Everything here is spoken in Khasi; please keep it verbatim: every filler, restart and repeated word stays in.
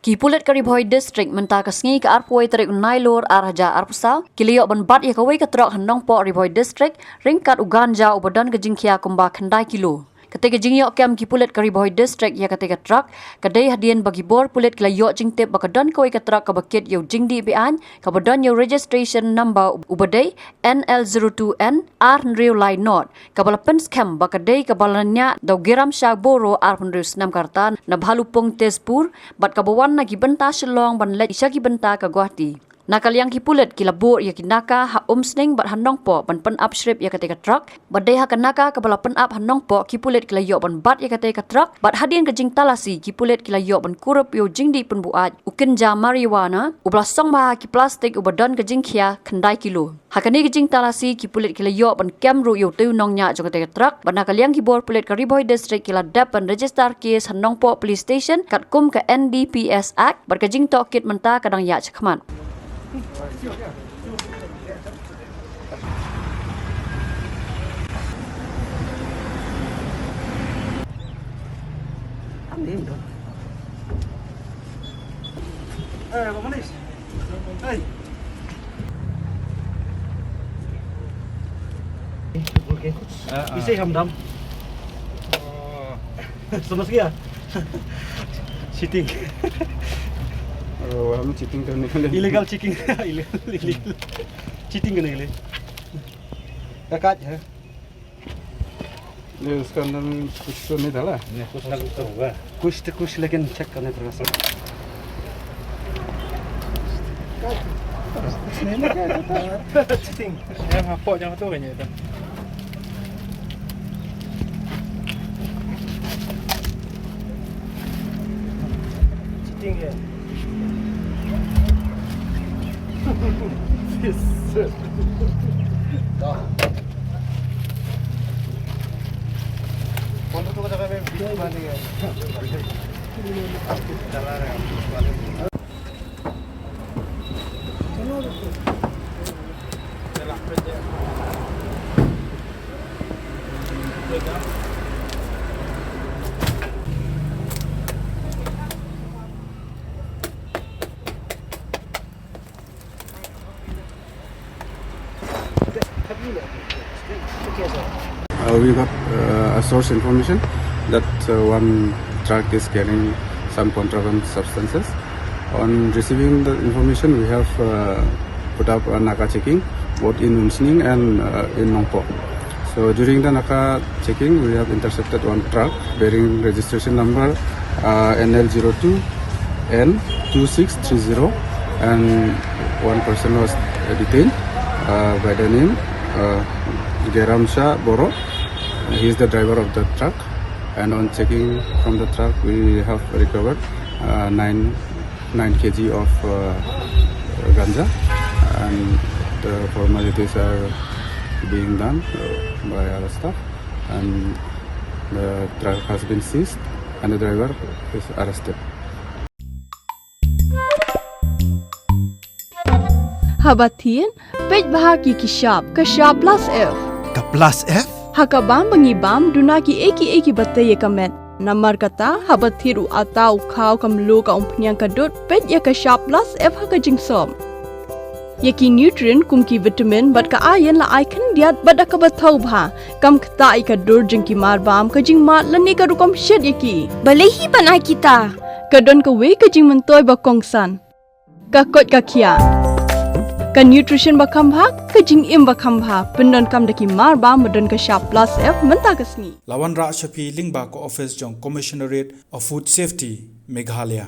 Ki pulit ka Ri Bhoi District mynta ka sngi ka arphew tarik u Nailur ar hajar arphew saw ki la ïoh ban bat ïa kawei ka trok ha Nongpoh, Ri Bhoi District, ryngkat u ganja uba don ka jingkhia kumba khyndai kilo. Kata ka jingïoh kem ki pulit ka Ri Bhoi District ïa kata ka trok ka dei hadien ba ki bor pulit ki la ïoh jingtip ba ka don kawei ka trok kaba kit ïa u jingdih beaiñ kaba don ïa u registration number uba dei N L zero two N ar hynriew lai not, kaba la pynskhem ba ka dei kaba la ñiah da u Geramsha Boro ar hynriew snem ka rta na Bhalupong, Tezpur, bad kaba wan na ki bynta Shillong ban leit sha ki bynta ka Guwahati. Na ka liang ki pulit ki la buh ïa ki naka ha Umsning bad ha Nongpoh ban pynap shrip ïa kata ka trok. Bad dei ha ka naka kaba la pynap ha Nongpoh ki pulit ki la ïoh ban bat ïa kata ka trok. Bad hadien ka jingtalasi ki pulit ki la ïoh ban kurup ïa u jingdih pynbuaid u kynja marijuana uba la song bha ha ki plastik uba don ka jingkhia khyndai kilo. Ha kane ka jingtalasi ki pulit ki la ïoh ban kem ruh ïa u tei u nongñiah jong kata ka trok. Bad na ka liang ki bor pulit ka Ri Bhoi District ki la dep ban register case ha Nongpoh Police Station katkum ka N D P S Act bad ka jingtohkit mynta ka dang ïaid shakhmat. Hey, Bang Manis. Hey. Okay. Ah, ah. Ise hamdam. Oh. Sama sekali ya? Cheating. Oh, हम cheating करने वाले। Illegal cheating। Illegal, illegal। Cheating करने के लिए। का काज है? ये उसके अंदर में कुछ तो नहीं डाला? नहीं, कुछ ना कुछ तो होगा। कुछ तो कुछ, लेकिन check करने पड़ेगा सब। कुछ नहीं ना क्या कहता? Cheating. Yang hapok yang tu kan ya. Cheating ya. Uh, we got uh, a source information that uh, one truck is carrying some contraband substances. On receiving the information, we have uh, put up a naka checking both in Umsning and uh, in Nongpoh. So during the naka checking, we have intercepted one truck bearing registration number uh, N L zero two N two six three zero, and one person was detained uh, by the name uh, Geram Shah Boro. He is the driver of the truck, and on checking from the truck, we have recovered uh, nine nine K G of uh, ganja, and the formalities are being done uh, by our staff, and the truck has been seized, and the driver is arrested. Haba thied, peit bha ki ki shap, ka shap plus F. Ka plus F? Ha ka bam ba ngi bam, duna ki ei ki ei kiba tei ïa ka met. Namar kata, haba thied u atta, u khaw, ka mluh, ka umphniang, ka dud, peit ïa ka shap plus F ha ka jingsop. Ïa ki nutrient kum ki vitamin bad ka iron la ai khyndiat bad da kaba thaw bha. Kam ktah ïa ka dur jong ki mar bam, ka jingmad lane ka rukom shet ïa ki. Balei hi ban ai kita? Ka don kawei ka jingmyntoi ba kongsan. Ka koit ka khiah. Ka nutrition ba kham bha, ka jingim ba kham bha. Pyndonkam da ki mar bam ba don ka shap plus F mynta ka sngi. La wanrah sha phi lyngba ka office jong Commissionerate of Food Safety, Meghalaya.